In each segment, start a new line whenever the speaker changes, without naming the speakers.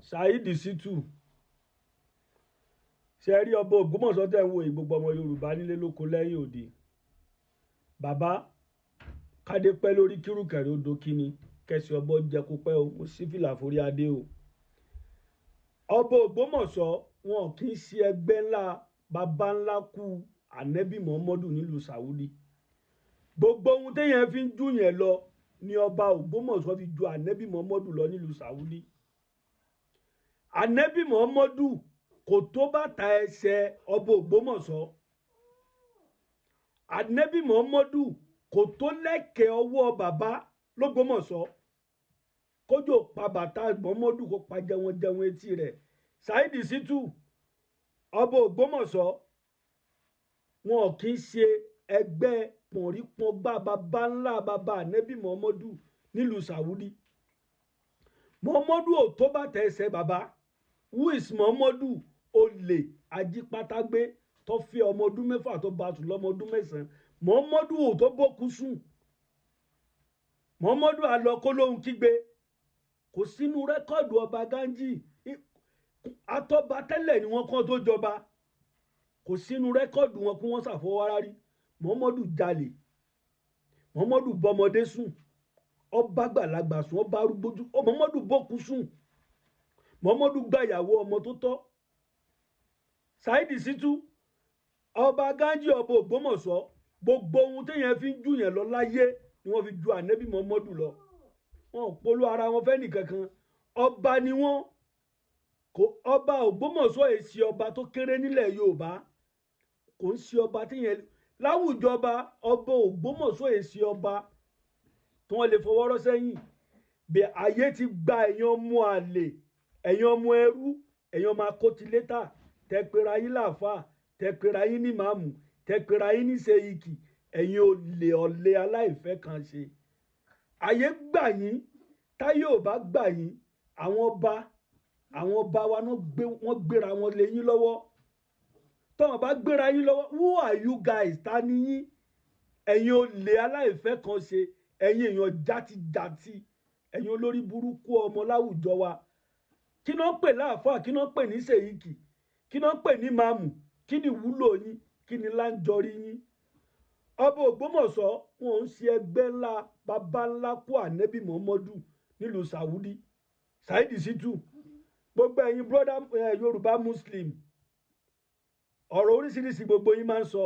Saheed Shittu, ṣe rí ọba Ògbómọ̀ṣọ́ tẹ̀ ń wo gbogbo ọmọ Yorùbá nílé lóko lẹ́yìn òde. Bàbá, kádé pẹ́ lórí, kírùkẹ̀rẹ̀ odò kíni kẹsì ọbọ̀ jẹ kó pẹ́ o. Mo sì fìlà forí adé o. Ọba Ògbómọ̀ṣọ́, wọn kì í ṣe ẹgbẹ́ ńlá baba ńlá kú Ànẹ́bì Muhammadu nílùú Saudi. Gbogbo ohun téèyàn fi ń jù yẹn lọ ni ọba Ògbómọ̀ṣọ́ fi ju Ànẹ́bì Muhammadu lọ nílùú Saudi. Ànẹ́bì Muhammadu kò tó bàtà ẹsẹ̀ ọba Ògbómọ̀ṣọ́. Ànẹ́bì Muhammadu kò tó lẹ́kẹ̀ẹ́ ọwọ́ bàbá l'Ógbómọ̀ṣọ́. Kójò pa bàtà Muhammadu, kó pa jẹun jẹun etí rẹ̀. Saheed Shittu, ọba Ògbómọ̀ṣọ́, wọn kì í ṣe ẹgbẹ́ pọ̀nrípọ̀ngbà bàbá ńlá bàbá Ànẹ́bì Muhammadu nílùú Saudi. Muhammadu ò tó bàtà ẹsẹ̀ bàbá. Who is Muhammadu? Olè ajípátágbé tó fi ọmọ ọdún 6 tó bá sùn lọ́mọ ọdún 9. Muhammadu ò tó bókú sùn. Muhammadu àlọ́ kó lóhun kígbe. Kò sínú record ọba Ganji. Atọ́ba tẹ́lẹ̀ ni wọ́n kàn tó jọba. Kò sínú record wọn kí wọ́n ṣàfọwọ́rá rí. Muhammadu jalè, Muhammadu bọ́mọdé sùn, ọba gbàlagbà sùn, ọba arúgbójú. Muhammadu bókú sùn. Muhammadu gbàyàwó ọmọ tó tọ́. Saheed Shittu, ọba Ganji, ọba Ògbómọ̀ṣọ́, gbogbo ohun téèyàn fi ń jù yẹn lọ láyé ni wọ́n fi ju Ànẹ́bì Muhammadu lọ. Wọn ò polo ara wọn fẹ́ nìkankan. Ọba ni wọ́n. Kò ọba Ògbómọ̀ṣọ́ èsì ọba tó kéré nílẹ̀ Yorùbá. Kò ń ṣe ọba téèyàn láwùjọ. Ọba Ògbómọ̀ṣọ́ èsì ọba tí wọ́n lè fọwọ́rọ́ sẹ́yìn. Bí ayé ti gba ẹ̀yin ọmọ àlè, ẹ̀yin ọmọ ẹrú, ẹ̀yin ọmọ akótilétà, tẹpẹ́ra yín láàfáà, tẹpẹ́ra yín ní màmù, tẹpẹ́ra yín ní sèyíkì, ẹ̀yin olè ọ̀lẹ aláìfẹ́ kan ṣe. Ayé gbà yín. Táyé ò bá gbà yín, àwọn ọba wa náà gbé wọ́n gbéra wọn lé yín lọ́wọ́. Tọ́wọ́n bá gbéra yín lọ́wọ́, who are you guys? Ta ni yín? Ẹ̀yin olè aláìfẹ́ kan ṣe, ẹ̀yin èèyàn játijàti, ẹ̀yin olórí burúkú ọmọ láwùjọ wa. Kí náà ń pè láàfáà? Kí náà ń pè ní sèyíkì? Kí náà ń pè ní màmù? Kí ni ìwúlò yín? Kí ni láńjọrí yín? Ọba Ògbómọ̀ṣọ́, wọn ń ṣe ẹgbẹ́ ńlá baba ńlá kú Ànẹ́bì Muhammadu nílùú Saudi. Saheed Shittu, gbogbo ẹ̀yin brother Yorùbá Muslim, ọ̀rọ̀ oríṣiríṣi gbogbo yín máa ń sọ,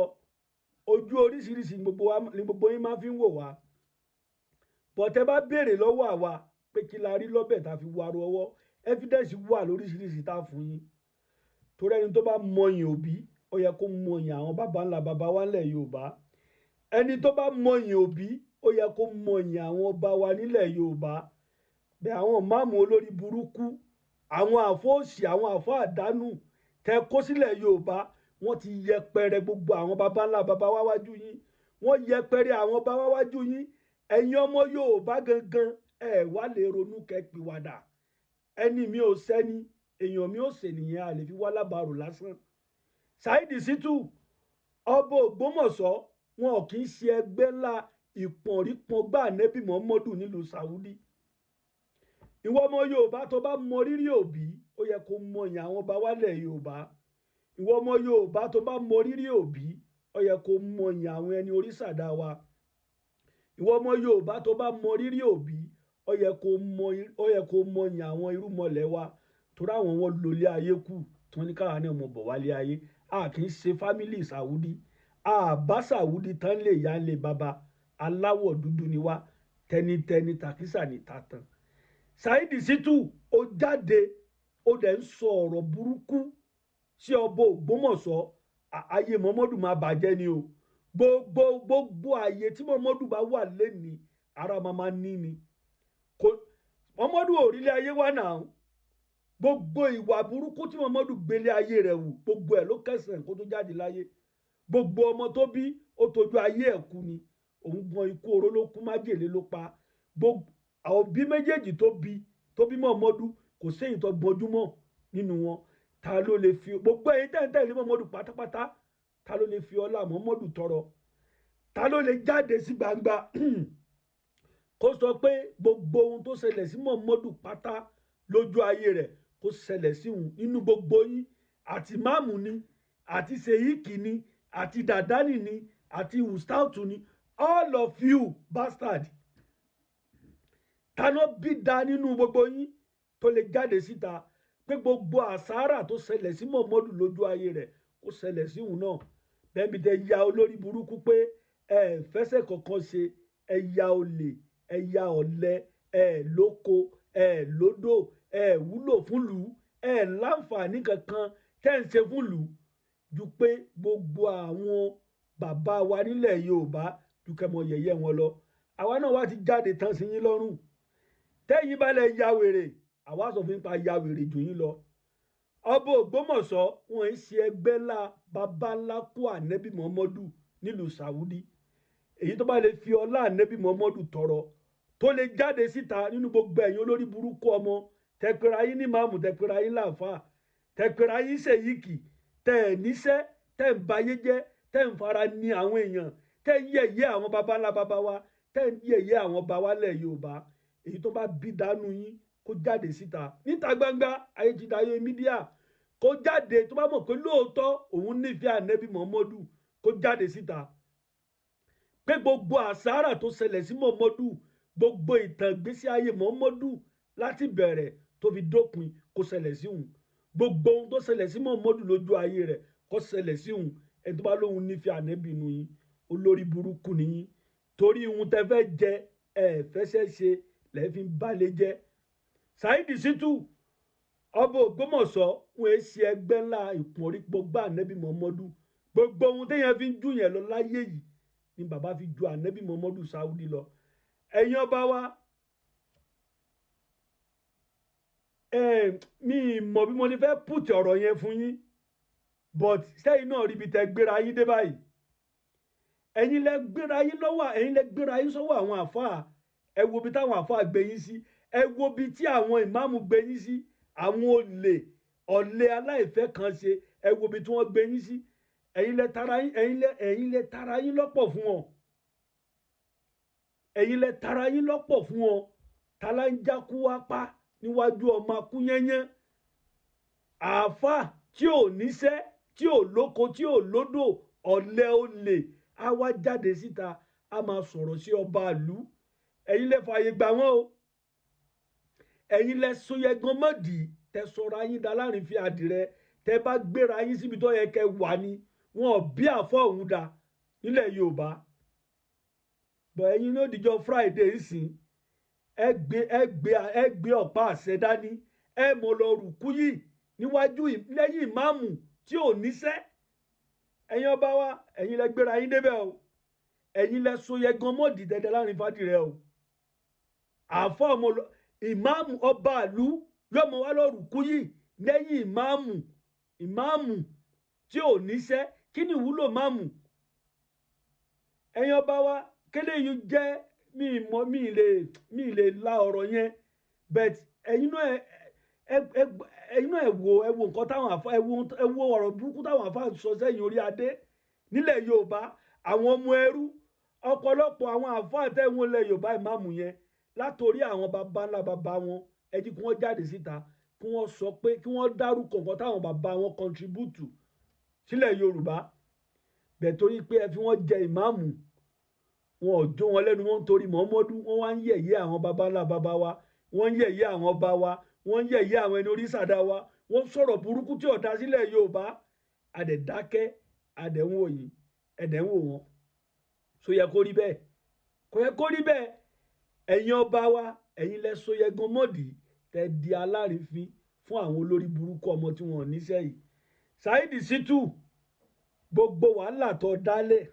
ojú oríṣiríṣi gbogbo wa ni gbogbo yín máa fi ń wò wá. Bọ̀tẹ́ bá béèrè lọ́wọ́ àwa pé kí la rí lọ́bẹ̀ tá a fi wàrú ọwọ́, evidence wà lóríṣiríṣi tá a fún yín. Torí ẹni tó bá mọyìn òbí, ó yẹ kó mọyìn àwọn baba ńlá baba wa nílẹ̀ Yorùbá. Ẹni tó bá mọyìn òbí, ó yẹ kó mọyìn àwọn ọba wa nílẹ̀ Yorùbá. Bẹ́ẹ̀ àwọn máàmù olórí burúkú, àwọn àfọ òṣì, àwọn àfọ àdánù tẹ kó sílẹ̀ Yorùbá, wọ́n ti yẹpẹrẹ gbogbo àwọn baba ńlá baba wa wájú yín. Wọ́n yẹpẹrẹ àwọn baba wa wájú yín. Ẹ̀yin ọmọ Yorùbá gangan, ẹ wá lè ronú kẹ́pìwàdà. Ẹni mi ò sẹ́ni, èèyàn mi ò sènìyàn, a lè fi wá lábàárò lásán. Saheed Shittu, ọba Ògbómọ̀ṣọ́, wọn kì í ṣe ẹgbẹ́ ńlá ìpọ̀nrípọ̀ngbà Nẹ́bí Muhammadu nílùú Saudi. Ìwọ ọmọ Yorùbá tó bá mọ rírì òbí, ó yẹ kó mọyìn àwọn ọba wálẹ̀ Yorùbá. Ìwọ ọmọ Yorùbá tó bá mọ rírì òbí, ó yẹ kó mọyìn àwọn ẹni orísàdá wa. Ìwọ ọmọ Yorùbá tó bá mọ rírì òbí, ó yẹ kó mọyìn àwọn irúmọlẹ̀ wa, torí àwọn wọn lólé ayé kù tí wọ́n ní káwa náà mọ̀ bọ̀ wálé ayé. A kì í ṣe family Saudi, àbá Saudi tán lè yá lè bàbá. Aláwọ̀ dúdú ni wá, tẹnitẹni tàkísà ní tàtàn. Saheed Shittu, ó jáde, ó dẹ̀ ń sọ ọ̀rọ̀ burúkú sí ọba Ògbómọ̀ṣọ́. Ayé Muhammadu máa bàjẹ́ ni o. Gbogbo gbogbo ààyè tí Muhammadu bá wà lẹ́ni, ara máa máa ní ni. Kò Muhammadu òrílẹ̀ ayé wà náà. Gbogbo ìwà burúkú tí Muhammadu gbélé ayé rẹ̀ wù, gbogbo ẹ̀ ló kẹsàn-án kó tó jáde láyé. Gbogbo ọmọ tó bí, ó tójú ayé ẹ̀ kú ni. Òun gan, ikú oró ló kú, májèlé ló pa. Gbogbo àwọn òbí méjèèjì tó bí Muhammadu, kò séyìí tó gbọjúmọ̀ nínú wọn. Ta ló lè fi gbogbo ẹ̀yin tẹ́ǹtẹ́ ní Muhammadu pátápátá, ta ló lè fi ọlá Muhammadu tọrọ? Ta ló lè jáde sí gbangba kó sọ pé gbogbo ohun tó ṣẹlẹ̀ sí Muhammadu pátá lójú ayé rẹ̀? kó ṣẹlẹ̀ sí òun nínú gbogbo yín, àti máàmù ni, àti sèyíkì ni, àti dàdánì ni, àti wùstáùtù ni, all of you bastard. Taná bí da nínú gbogbo yín tó lè jáde síta pé gbogbo àsárà tó ṣẹlẹ̀ sí Muhammadu lójú ayé rẹ̀ kó ṣẹlẹ̀ sí òun náà? Bẹ́ẹ̀ bí tẹ ya olórí burúkú pé ẹ fẹsẹ̀ kankan ṣe, ẹ ya olè, ẹ ya ọ̀lẹ, ẹ lóko, ẹ lódò, ẹ wúlò fúnlùú, ẹ láǹfààní kankan tẹ́ ń ṣe fúnlùú ju pé gbogbo àwọn bàbá wa nílẹ̀ Yorùbá ju kẹmọ yẹ̀yẹ́ wọn lọ. Àwa náà wá ti jáde tán sí yín lọ́rùn. Tẹ́yìn bá lẹ ya wèrè, àwa sọ fún yín pa ya wèrè jù yín lọ. Ọba Ògbómọ̀ṣọ́ wọn ń ṣe ẹgbẹ́ ńlá bàbá ńlá kú ànẹ́bí Muhammadu nílùú Saudi. Èyí tó bá lè fi ọlá ànẹ́bí Muhammadu tọrọ tó lè jáde síta nínú gbogbo ẹ̀yin olórí burúkú ọmọ tẹpẹ́ra yín ní máàmù, tẹpẹ́ra yín láàfáà, tẹpẹ́ra yín ṣèyíkì, tẹ ẹ̀ níṣẹ́, tẹ ń bayé jẹ́, tẹ ń fara ní àwọn èèyàn, tẹ ń yẹ̀yẹ́ àwọn baba ńlá baba wa, tẹ ń yẹ̀yẹ́ àwọn ọba wa lẹ̀ Yorùbá. Èyí tó bá bí dánú yín kó jáde síta níta gbangba, ayé ti dayé mídíà, kó jáde. Tó bá mọ̀ pé lóòótọ́ òun nífẹ̀ẹ́ ànẹ́bí Muhammadu, kó jáde síta pé gbogbo àsárà tó ṣẹlẹ̀ sí Muhammadu, gbogbo ìtàn ìgbésí ayé Muhammadu láti bẹ̀rẹ̀ tó fi dópin kó ṣẹlẹ̀ sí òun, gbogbo ohun tó ṣẹlẹ̀ sí Muhammadu lójú ayé rẹ̀ kó ṣẹlẹ̀ sí òun. Ẹni tó bá lóun nífẹ̀ẹ́ ànẹ́bí inú yín, olórí burúkú ni yín, torí ohun tẹ́ fẹ́ jẹ ẹ fẹsẹ̀ ṣe lẹ́ẹ̀ fi ń balẹ̀ jẹ́. Saheed Shittu, ọba Ògbómọ̀ṣọ́ wọn è ṣe ẹgbẹ́ ńlá ìpọ̀nrípọ̀ gbá ànẹ́bí Muhammadu. Gbogbo ohun téèyàn fi ń jù yẹn lọ láyé yìí ni bàbá fi ju ànẹ́bí Muhammadu Saudi lọ. Ẹ̀yin ọba wa, mi mọ̀ bí mo ti fẹ́ pùtì ọ̀rọ̀ yẹn fún yín, but sẹ́yìn náà ríbi tẹ́ gbéra yín dé báyìí. Ẹ̀yin lẹ gbéra yín lọ́wọ́, ẹ̀yin lẹ gbéra yín sọ́wọ́ àwọn àfáà. Ẹ wo bí táwọn àfáà gbé yín sí, ẹ wo bí tí àwọn ìmáàmù gbé yín sí, àwọn olè ọ̀lẹ aláìfẹ́ kan ṣe, ẹ wo bí tí wọ́n gbé yín sí. Ẹ̀yin lẹ tara yín, ẹ̀yin lẹ tara yín lọ́pọ̀ fún wọn, ẹ̀yin lẹ tara yín lọ́pọ̀ fún wọn. Tala ń jákú wá pa níwájú ọmọ akúnyẹ́yẹ́, àáfàá tí ò níṣẹ́, tí ò lóko, tí ò lódò, ọ̀lẹ olè, á wá jáde síta, á máa sọ̀rọ̀ sí ọba ìlú. Ẹ̀yin lẹ fààyè gbà wọ́n o, ẹ̀yin lẹ sọyẹgan mọ́dì, tẹ sọra yín da láàrin fi àdìrẹ, tẹ bá gbéra yín síbi tó yẹ kẹ wà ní wọn ò bí àfọ òun da nílẹ̀ Yorùbá. Bọ̀ ẹ̀yin ló dìjọ́ Friday ńsìn, ẹ gbé ọ̀pá àṣẹ dání, ẹ mọ̀ lọ rùkú yìí níwájú lẹ́yìn ìmáàmù tí ò níṣẹ́. Ẹ̀yin ọba wa, ẹ̀yin lẹ gbéra yín débẹ̀ o, ẹ̀yin lẹ sọyẹgan mọ́dì dẹdẹ láàrin fàdìrẹ o. Àfọ ọmọ ìmáàmù ọba ìlú yọmọ wa lọ rùkú yìí lẹ́yìn ìmáàmù tí ò níṣẹ́. Kí ni ìwúlò máàmù? Ẹ̀yin ọba wa, kélé yìí jẹ́ mi mọ̀, mi lè la ọ̀rọ̀ yẹn, but ẹ̀yin náà ẹ wo nǹkan táwọn àfa, ẹ wo ọ̀rọ̀ burúkú táwọn àfa sọ sẹ́yìn orí adé nílẹ̀ Yorùbá. Àwọn ọmọ ẹrú, ọ̀pọ̀lọpọ̀ àwọn àfa àtẹ̀wọ̀n ilẹ̀ Yorùbá ìmáàmù yẹn látòrí àwọn baba ńlá baba wọn, ẹ jí kí wọ́n jáde síta kí wọ́n sọ pé kí wọ́n dárúkọ nǹkan táwọn baba wọn contribute sílẹ̀ Yorùbá. Bẹ̀ torí pé ẹ fi wọ́n jẹ ìmáàmù, wọn ò jó wọn lẹ́nu, wọn ń torí Muhammadu, wọ́n wá ń yẹ̀yẹ́ àwọn baba ńlá baba wa, wọ́n ń yẹ̀yẹ́ àwọn ọba wa, wọ́n ń yẹ̀yẹ́ àwọn ẹni orí sàdá wa, wọ́n sọ̀rọ̀ burúkú tí ò dá sílẹ̀ Yorùbá. Àdẹ̀dákẹ́, àdẹ̀wò yìí, ẹ̀dẹ̀wò wọn. So yẹ kó rí bẹ́ẹ̀? Kò yẹ kó rí bẹ́ẹ̀. Ẹ̀yin ọba wa, ẹ̀yin lẹ sọyẹgan mọ́dì tẹ di alárìífín fún àwọn olórí burúkú ọmọ tí wọn ò níṣẹ́ yìí. Saheed Shittu, gbogbo wàhálà tó dálẹ̀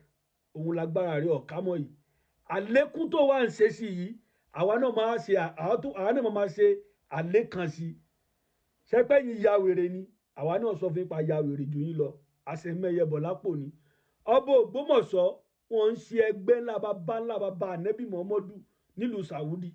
òun lágbára rẹ̀ ọ̀ká mọ́ yìí. Àlékún tó wà ń ṣe sí yìí, àwa náà máa ṣe, àwa náà máa ṣe àlékàn sí i. Ṣẹ́pẹ́ yìí ya wèrè ni, àwa náà sọ fún ipa ya wèrè jù yín lọ, àṣemẹ́yẹ bọ̀ lápò ni. Ọba Ògbómọ̀ṣọ́ wọn ń ṣe ẹgbẹ́ ńlá bàbá ńlá bàbá ànẹ́bí Muhammadu nílùú Saudi.